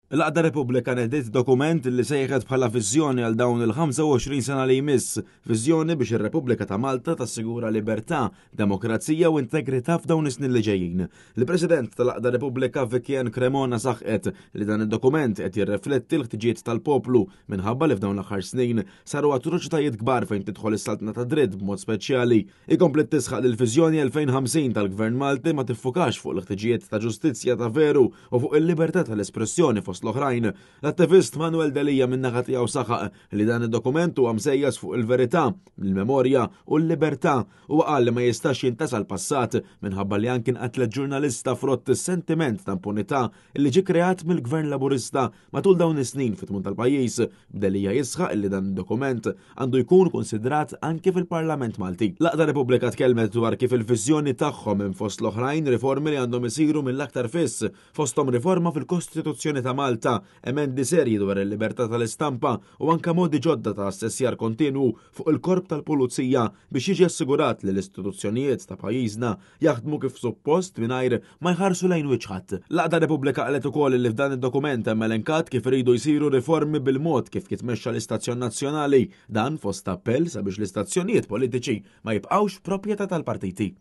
L-Għaqda Repubblika nediet dokument li sejħet bħala viżjoni għal dawn il-25 sena li jmiss, viżjoni biex ir-Repubblika ta' Malta tassigura libertà, demokrazija u integrità f'dawn is-snin li ġejjin. Il-President tal-Għaqda Repubblika Vicky-Ann Cremona saħqet li dan id-dokument qed jirrefletti l-ħtiġijiet tal-poplu minħabba li f'dawn l-aħħar snin saru atroċitajiet kbar fejn tidħol is-saltna ta' dritt b'mod speċjali. Ikompli tisħaq li l-viżjoni 2050 tal-Gvern Malti ma tiffukax fuq l-ħtiġijiet ta' ġustizzja ta' veru u fuq il-libertà tal-espressjoni fost l-oħrajn. L-attivist Manuel Delia min-naħa tiegħu saħaq li dan id-dokument huwa msejjas fuq il-verità, il-memorja u l-libertà u qal li ma jistax jintesa l-passat minħabba li anki nqatlet ġurnalista frott is-sentiment ta' impunità li ġie kreat mill-Gvern Laburista matul dawn is-snin fit-tmun tal-pajjiż. B'Delia jisħaq li dan id-dokument għandu jkun konsidrat anki fil-Parlament Malti. L-Għaqda Repubblika tkellmet dwar kif il-viżjoni tagħhom hemm fost l-oħrajn riformi li għandhom isiru mill-aktar fis, fosthom riforma fil-Kostituzzjoni ta' Malta, emendi serji dwar il-libertà tal-istampa u anke modi ġodda ta' assessjar kontinwu fuq il-korp tal-pulizija biex jiġi assigurat li l-istituzzjonijiet ta' pajjiżna jaħdmu kif suppost mingħajr ma jħarsu lejn wiċċ ħadd. L-Għaqda Repubblika qalet ukoll li f'dan id-dokument hemm elenkat kif iridu jsiru riformi bil-mod kif jitmexxa l-istazzjon nazzjonali, dan fost appell sabiex l-istazzjonijiet politiċi ma jibqgħux proprjetà tal-partiti.